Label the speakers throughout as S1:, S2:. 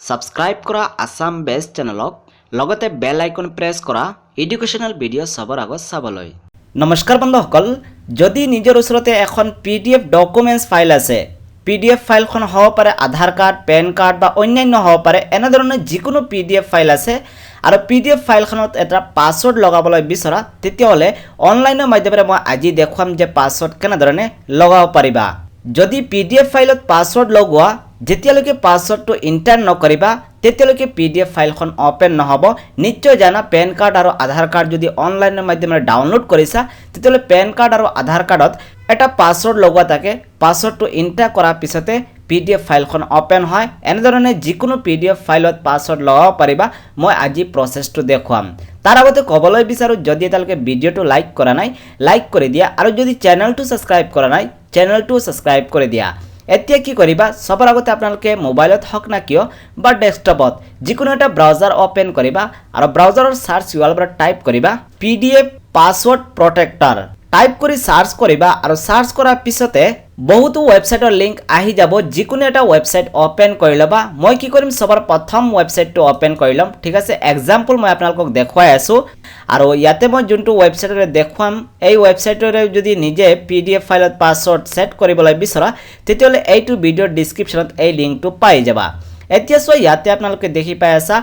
S1: Subscribe কৰা Assam best চেনেলক, লগতে বেল icon press কৰা এডুকেশ্যনেল ভিডিঅ' চবৰ আগত চাবলৈ। নমস্কাৰ বন্ধুসকল, যদি নিজৰ ওচৰতে এখন পিডিএফ ডকুমেণ্টছ ফাইল আছে, পিডিএফ ফাইলখন হ'ব পাৰে আধাৰ কাৰ্ড, পেন কাৰ্ড বা অন্যান্য হ'ব পাৰে, এনেধৰণৰ যিকোনো পিডিএফ ফাইল আছে আৰু পিডিএফ ফাইলখনত এটা পাছৱৰ্ড লগাবলৈ বিচৰা, তেতিয়াহ'লে অনলাইনৰ মাধ্যমেৰে মই আজি দেখুৱাম যে পাছৱৰ্ড কেনেধৰণে লগাব পাৰিবা। যদি পিডিএফ ফাইলত পাছৱৰ্ড লগোৱা, যেতিয়ালৈকে পাছৱৰ্ডটো এণ্টাৰ নকৰিবা তেতিয়ালৈকে পিডিএফ ফাইলখন অ'পেন নহ'ব। নিশ্চয় জানা, পেন কাৰ্ড আৰু আধাৰ কাৰ্ড যদি অনলাইনৰ মাধ্যমেৰে ডাউনলোড কৰিছা, তেতিয়াহ'লে পেন কাৰ্ড আৰু আধাৰ কাৰ্ডত এটা পাছৱৰ্ড লগোৱা থাকে। পাছৱৰ্ডটো এণ্টাৰ কৰাৰ পিছতে পিডিএফ ফাইলখন অ'পেন হয়। এনেধৰণে যিকোনো পিডিএফ ফাইলত পাছৱৰ্ড লগাব পাৰিবা। মই আজি প্ৰচেছটো দেখুৱাম। তাৰ আগতে ক'বলৈ বিচাৰোঁ, যদি এতিয়ালৈকে ভিডিঅ'টো লাইক কৰা নাই, লাইক কৰি দিয়া আৰু যদি চেনেলটো ছাবস্ক্ৰাইব কৰা নাই, চেনেলটো ছাবস্ক্ৰাইব কৰি দিয়া। এতিয়া কি কৰিবা? চবৰ আগতে আপোনালোকে মোবাইলত হওক না কিয় বা ডেস্কটপত যিকোনো এটা ব্ৰাউজাৰ অ'পেন কৰিবা আৰু ব্ৰাউজাৰৰ চাৰ্চ ৱালৰ টাইপ কৰিবা পিডিএফ পাছৱৰ্ড প্ৰটেক্টৰ। টাইপ কৰি চাৰ্চ কৰিবা আৰু চাৰ্চ কৰাৰ পিছতে বহুতো ৱেবছাইটৰ লিংক আহি যাব। যিকোনো এটা ৱেবছাইট অ'পেন কৰি ল'বা। মই কি কৰিম? চবৰ প্ৰথম ৱেবছাইটটো অ'পেন কৰি ল'ম, ঠিক আছে? এক্সাম্পল মই আপোনালোকক দেখুৱাই আছোঁ। আৰু ইয়াতে মই যোনটো ৱেবছাইটৰে দেখুৱাম, এই ৱেবছাইটৰে যদি নিজে পিডিএফ ফাইলত পাছৱৰ্ড ছেট কৰিবলৈ বিচৰা, তেতিয়াহ'লে এইটো ভিডিঅ'ৰ ডিছক্ৰিপশ্যনত এই লিংকটো পাই যাবা। এতিয়া চোৱা, ইয়াতে আপোনালোকে দেখি পাই আছা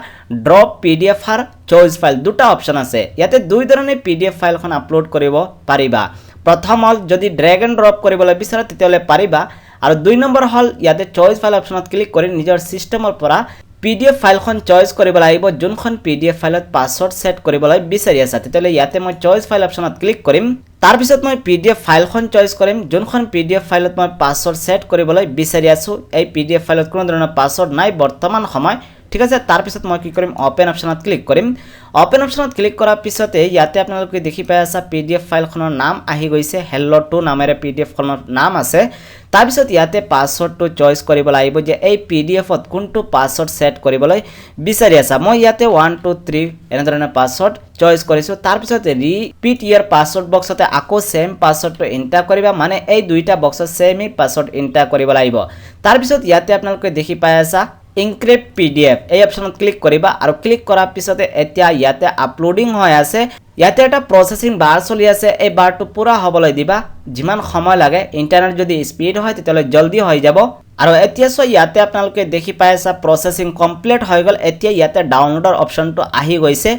S1: ড্ৰপ পিডিএফ আৰু চইচ ফাইল, দুটা অপশ্যন আছে। ইয়াতে দুই ধৰণে পিডিএফ ফাইলখন আপলোড কৰিব পাৰিবা। প্ৰথম হ'ল, যদি ড্ৰেগ এণ্ড ড্ৰপ কৰিবলৈ বিচাৰা তেতিয়াহ'লে পাৰিবা আৰু দুই নম্বৰ হ'ল ইয়াতে চইচ ফাইল অপশ্যনত ক্লিক কৰি নিজৰ ছিষ্টেমৰ পৰা পিডিএফ ফাইলখন চইচ কৰিব লাগিব, যোনখন পিডিএফ ফাইলত পাছৱৰ্ড ছেট কৰিবলৈ বিচাৰি আছা। তেতিয়াহ'লে ইয়াতে মই চইচ ফাইল অপশ্যনত ক্লিক কৰিম। তাৰপিছত মই পিডিএফ ফাইলখন চইচ কৰিম, যোনখন পিডিএফ ফাইলত মই পাছৱৰ্ড ছেট কৰিবলৈ বিচাৰি আছোঁ। এই পিডিএফ ফাইলত কোনো ধৰণৰ পাছৱৰ্ড নাই বৰ্তমান সময়, ঠিক আছে? তাৰপিছত মই কি কৰিম? অ'পেন অপশ্যনত ক্লিক কৰিম। অ'পেন অপশ্যনত ক্লিক কৰাৰ পিছতে ইয়াতে আপোনালোকে দেখি পাই আছা পিডিএফ ফাইলখনৰ নাম আহি গৈছে। হেল্ল' টু নামেৰে পিডিএফখনৰ নাম আছে। তাৰপিছত ইয়াতে পাছৱৰ্ডটো চইচ কৰিব লাগিব যে এই পিডিএফত কোনটো পাছৱৰ্ড ছেট কৰিবলৈ বিচাৰি আছা। মই ইয়াতে 1 2 3 এনেধৰণে পাছৱৰ্ড চইচ কৰিছোঁ। তাৰপিছত ৰিপিট ইয়ৰ পাছৱৰ্ড বক্সতে আকৌ ছেম পাছৱৰ্ডটো এণ্টাৰ কৰিবা, মানে এই দুইটা বক্সত ছেমেই পাছৱৰ্ড এণ্টাৰ কৰিব লাগিব। তাৰপিছত ইয়াতে আপোনালোকে দেখি পাই আছা ইনক্ৰিপ্ট পিডিএফ, এই অপশ্যনত ক্লিক কৰিবা আৰু ক্লিক কৰাৰ পিছতে এতিয়া ইয়াতে আপলোডিং হৈ আছে। ইয়াতে এটা প্ৰচেছিং বাৰ চলি আছে। এই বাৰটো পূৰা হ'বলৈ দিবা, যিমান সময় লাগে। ইণ্টাৰনেট যদি স্পীড হয় তেতিয়াহ'লে জল্দি হৈ যাব। আৰু এতিয়া চোৱা, ইয়াতে আপোনালোকে দেখি পাই আছা প্ৰচেছিং কমপ্লিট হৈ গ'ল। এতিয়া ইয়াতে ডাউনলোডৰ অপশ্যনটো আহি গৈছে।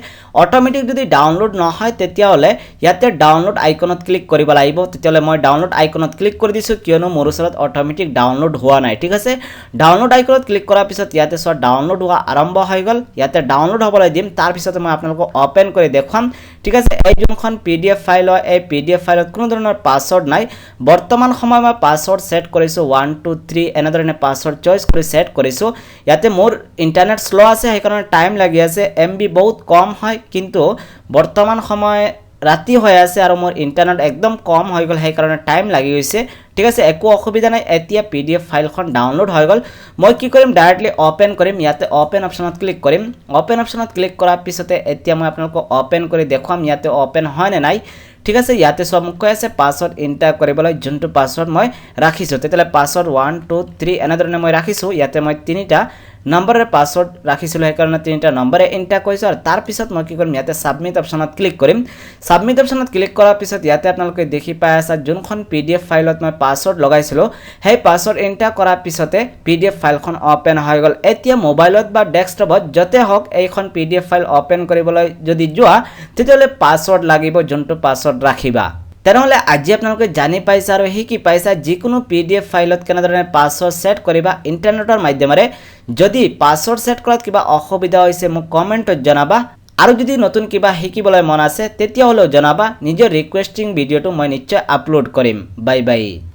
S1: অট'মেটিক যদি ডাউনলোড নহয়, তেতিয়াহ'লে ইয়াতে ডাউনলোড আইকনত ক্লিক কৰিব লাগিব। তেতিয়াহ'লে মই ডাউনলোড আইকনত ক্লিক কৰি দিছোঁ, কিয়নো মোৰ ওচৰত অট'মেটিক ডাউনলোড হোৱা নাই, ঠিক আছে? ডাউনলোড আইকনত ক্লিক কৰাৰ পিছত ইয়াতে চোৱা, ডাউনলোড হোৱা আৰম্ভ হৈ গ'ল। ইয়াতে ডাউনলোড হ'বলৈ দিম, তাৰপিছতে মই আপোনালোকক অ'পেন কৰি দেখুৱাম, ঠিক আছে? এই যোনখন পিডিএফ ফাইল হয়, এই পিডিএফ ফাইলত কোনো ধৰণৰ পাছৱৰ্ড নাই। বৰ্তমান সময় মই পাছৱৰ্ড ছেট কৰিছোঁ 1 2 3, এনেধৰণে পাছৱৰ্ড চইচ কৰি ছেট কৰিছোঁ। ইয়াতে মোৰ ইণ্টাৰনেট শ্ল' আছে, সেইকাৰণে টাইম লাগি আছে। এমবি বহুত কম হয়, কিন্তু বৰ্তমান সময় ৰাতি হৈ আছে আৰু মোৰ ইণ্টাৰনেট একদম কম হৈ গ'ল, সেইকাৰণে টাইম লাগি গৈছে, ঠিক আছে? একো অসুবিধা নাই। এতিয়া পিডিএফ ফাইলখন ডাউনলোড হৈ গ'ল। মই কি কৰিম? ডাইৰেক্টলি অ'পেন কৰিম। ইয়াতে অ'পেন অপশ্যনত ক্লিক কৰিম। অ'পেন অপশ্যনত ক্লিক কৰাৰ পিছতে এতিয়া মই আপোনালোকক অ'পেন কৰি দেখুৱাম ইয়াতে অ'পেন হয় নে নাই, ঠিক আছে? ইয়াতে চব মোক কৈ আছে পাছৱৰ্ড এণ্টাৰ কৰিবলৈ, যোনটো পাছৱৰ্ড মই ৰাখিছোঁ। তেতিয়াহ'লে পাছৱৰ্ড 1 2 3 এনেধৰণে মই ৰাখিছোঁ। ইয়াতে মই তিনিটা নম্বৰেৰে পাছৱৰ্ড ৰাখিছিলোঁ, সেইকাৰণে তিনিটা নম্বৰে এণ্টাৰ কৰিছোঁ। আৰু তাৰপিছত মই কি কৰিম? ইয়াতে ছাবমিট অপশ্যনত ক্লিক কৰিম। ছাবমিট অপশ্যনত ক্লিক কৰাৰ পিছত ইয়াতে আপোনালোকে দেখি পাই আছা, যোনখন পিডিএফ ফাইলত মই পাছৱৰ্ড লগাইছিলোঁ, সেই পাছৱৰ্ড এণ্টাৰ কৰাৰ পিছতে পিডিএফ ফাইলখন অ'পেন হৈ গ'ল। এতিয়া মোবাইলত বা ডেস্কটপত য'তে হওক এইখন পিডিএফ ফাইল অ'পেন কৰিবলৈ যদি যোৱা, তেতিয়াহ'লে পাছৱৰ্ড লাগিব, যোনটো পাছৱৰ্ড ৰাখিবা। তেনেহ'লে আজি আপোনালোকে জানি পাইছা আৰু শিকি পাইছা যিকোনো পিডিএফ ফাইলত কেনেধৰণে পাছৱৰ্ড ছেট কৰিবা ইণ্টাৰনেটৰ মাধ্যমেৰে। যদি পাছৱৰ্ড ছেট কৰাত কিবা অসুবিধা হৈছে, মোক কমেণ্টত জনাবা আৰু যদি নতুন কিবা শিকিবলৈ মন আছে তেতিয়াহ'লেও জনাবা। নিজৰ ৰিকুৱেষ্টিং ভিডিঅ'টো মই নিশ্চয় আপলোড কৰিম। Bye bye.